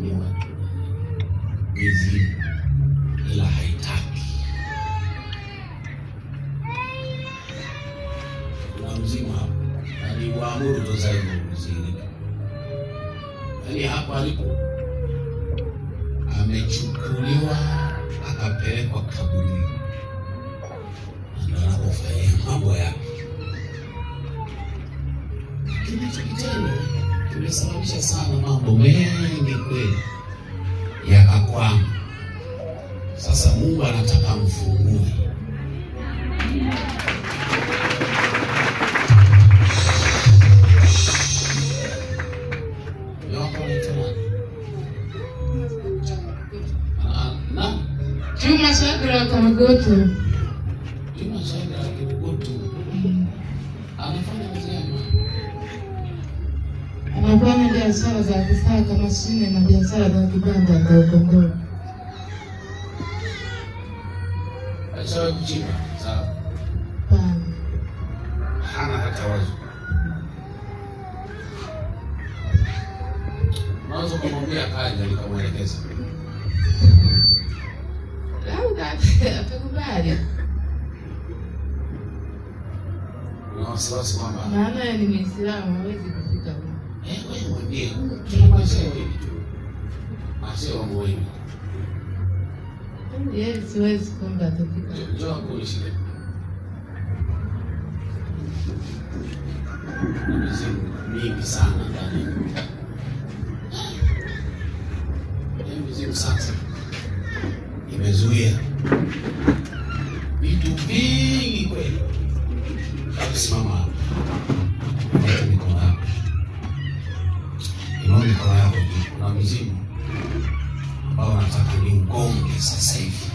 Inatumiwa mizimu ila haitaki. Kuna mzimu hapo. Yaani waamuru tu sasa hivi uzilike. Yaani hapo alipo amechukuliwa akapelekwa kaburini. Ndio anapofanyia mambo yake. Lakini hicho kitendo kimesababisha sana mambo mengi kweli yakakwama. Sasa Mungu anataka mfungue. Juma Shadrack Kamugutu. Juma Shadrack Kamugutu. Anafanya kazi gani? Anafanya biashara za kusaka mashine na biashara za kibanda ndogo ndogo. Alishawahi kuchimba, sawa? Hapana. Hana hata wazo. Unaweza kumwambia kaja nikamwelekeza. Labda atakubali. Una wasiwasi kwamba maana ni Muislamu hawezi kufika huko. Wewe mwambie tuna mashehe wengi tu. Mashehe wangu wengi. Yeye siwezi kwamba atafika. Njoo kuishi. Mizimu mingi sana ndani. Mizimu sasa imezuia vitu vingi kweli. Simama hapo. Weka mikono yako. Inua mikono yako juu. Kuna mzimu ambao nataka ni ugonge sasa hivi.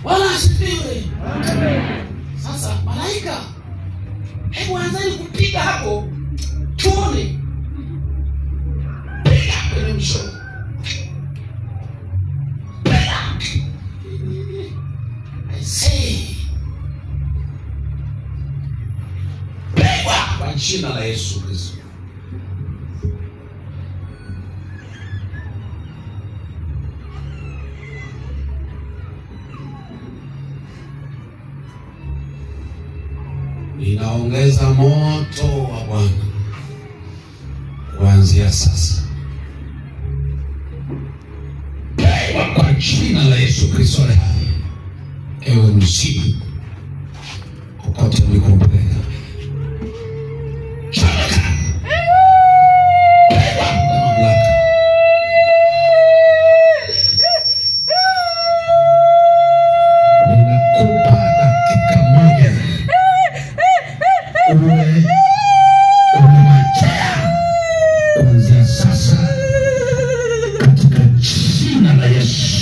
Wala asifiwe. Sasa malaika, hebu anzeni kupiga hapo tuone. Piga kwenye mshono. Piga. I say. Pigwa kwa jina la Yesu Kristo. Ninaongeza moto wa Bwana kuanzia sasa. Kwa jina la Yesu Kristo aliye hai. Ewe mzimu, kokote ulikopeleka, chomeka. Pigwa na mamlaka. Ninakupa dakika moja uwe umewachia kuanzia sasa katika jina la Yesu.